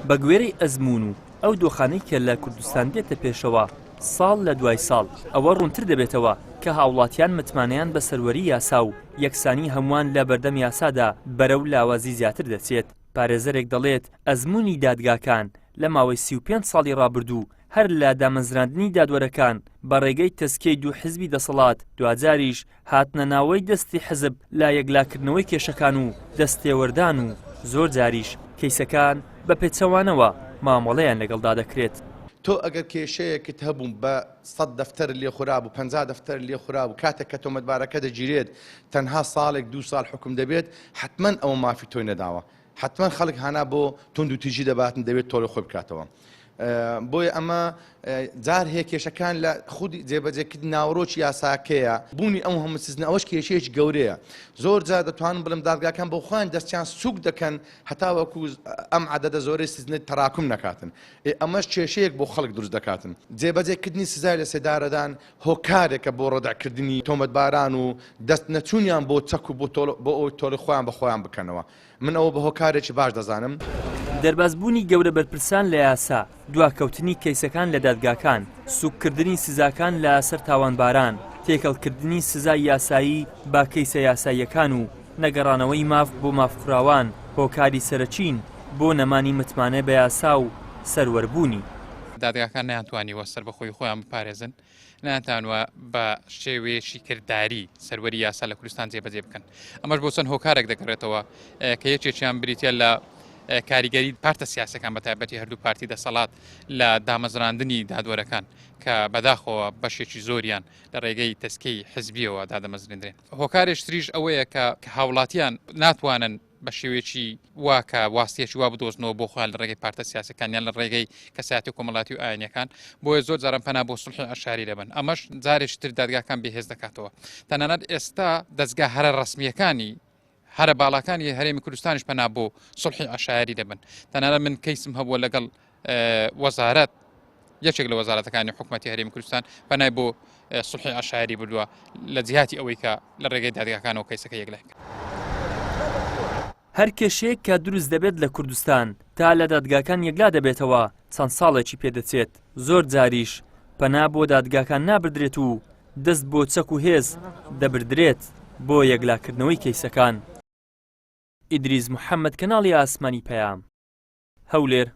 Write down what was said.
بە گوێرەی ئەزموون و ئەو دۆخانەی کە لە کوردستان دێتە پێشەوە ساڵ لە دوای ساڵ ئەوە ڕوونتر دەبێتەوە کە هاوڵاتیان متمانەیان بە سەروەری یاسا و یەکسانی هەمووان لە بەردەم یاسادا بەرەو لاوازی زیاتر دەچێت. پارێزەرێک دەڵێت ئەزموونی دادگاکان لە ماوەی 35 ساڵی ڕابردوو هەر لە دامەزراندنی دادوەرەکان بە ڕێگەی تەزکیەی دوو حزبی دەسەڵات دواجاریش هاتنە ناوەی دەستی حزب لە یەکلاکردنەوەی کێشەکان و دەستێوەردان و زۆر جاریش کەیسەکان بە پێچەوانەوە مامەڵەیان لەگەڵدا دەکرێت. تۆ ئەگەر کێشەیەکت هەبوو بە سەت دەفتەرت لێ خورابوو، 50 دەفتەرت لێ خورابوو، کاتێک کە تۆمەتبارەکە دەگیرێت تەنها ساڵێک دوو ساڵ حوکم دەبێت، حەتمەن ئەوە مافی تۆی نەداوە. حەتمەن خەڵک هانا بۆ توندوتیژی دەباتن دەوێت تۆڵەی خۆی بکاتەوە. بۆیە ئەمە جار هەیە کێشەکان لە خودی جێبەجێکردنی ناوەڕۆکی یاساکەیە، بوونی ئەم هەموو سزنە ئەوەش کێشەیەکی گەورەیە. زۆر جار دەتوانم بڵێم دادگاکان بۆ خۆیان دەستیان سووک دەکەن هەتاوەکو ئەم عەدەدە زۆرەی سزنە تەراکوم نەکاتن. ئێ ئەمەش کێشەیەک بۆ خەڵک دروست دەکاتن. جێبەجێکردنی سزای لەسێدارەدان هۆکارێکە بۆ ڕەدعکردنی تۆمەتباران و دەست نەچوونیان بۆ چەک و بۆ ئەوەی تۆڵەی خۆیان بە خۆیان بکەنەوە. من ئەوە بە هۆکارێکی باش دەزانم. دەربازبوونی گەورە بەرپرسان لە یاسا، دواکەوتنی کەیسەکان لە دادگاکان، سووککردنی سزاکان لە سەر تاوانباران، تێکەڵکردنی سزای یاسایی بە کەیسە یاساییەکان و نەگەڕانەوەی ماف بۆ مافخوراوان هۆکاری سەرەکین بۆ نەمانی متمانە بە یاسا و سەروەربوونی. دادگاکان نەیانتوانیوە سەربەخۆیی خۆیان بپارێزن، نەیانتوانوە بە شێوەیەکی کرداری سەروەری یاسا لە کوردستان جێبەجێ بکەن. ئەمەش بۆ چەند هۆکارێک دەگەڕێتەوە کە یەکێکیان بریتە لە کاریگەری پارتە سیاسەکان بە تایبەتی هەردوو پارتی دەسەڵات لە دامەزراندنی دادوەرەکان کە بەداخەوە بەشێکی زۆریان لە ڕێگەی تەسکەی حزبیەوە دادەمەزرێندرێن. هۆکارێش تریش ئەوەیە کە هاوڵاتیان ناتوانن بە شێوەیەکی وا کە واستەیەکی وا بدۆزنەوە بۆ خۆیان لە ڕێگەی پارتە سیاسەکان یان لە ڕێگەی کەسایەتی کۆمەڵاتی و ئاینەکان بۆیە زۆر جاران پەنا بۆ سڵحی عەشاری دەبن ئەمەش جارێکی تر دادگاکان بێهێز دەکاتەوە تەنانەت ئێستا دەستگا هەرە ڕسمیەکانی هەرە باڵاکانی هەرێمی کوردستانیش پەنا بۆ سڵحی عەشایری دەبن تەنانەت من کەیسم هەبووە لەگەڵ وەزارەت یەکێک لە وەزارەتەکانی حکوومەتتی هەرێمی کوردستان پەنای بۆ سڵحی عەشایری بردووە لە جیهاتی ئەوەی کە لە ڕێگەی دادگاکانەوە کەیسەکە یەکلای بکەن. هەر کێشەیەک کە دروست دەبێت لە کوردستان تا لە دادگاکان یەکلا دەبێتەوە چەند ساڵێکی پێدەچێت، زۆر جاریش پەنا بۆ دادگاکان نابردرێت و دەست بۆ چەک و هێز دەبردرێت بۆ یەکلاکردنەوەی کەیسەکان. ئیدریس محەمەد کەناڵی ئاسمانی پەیام، هەولێر.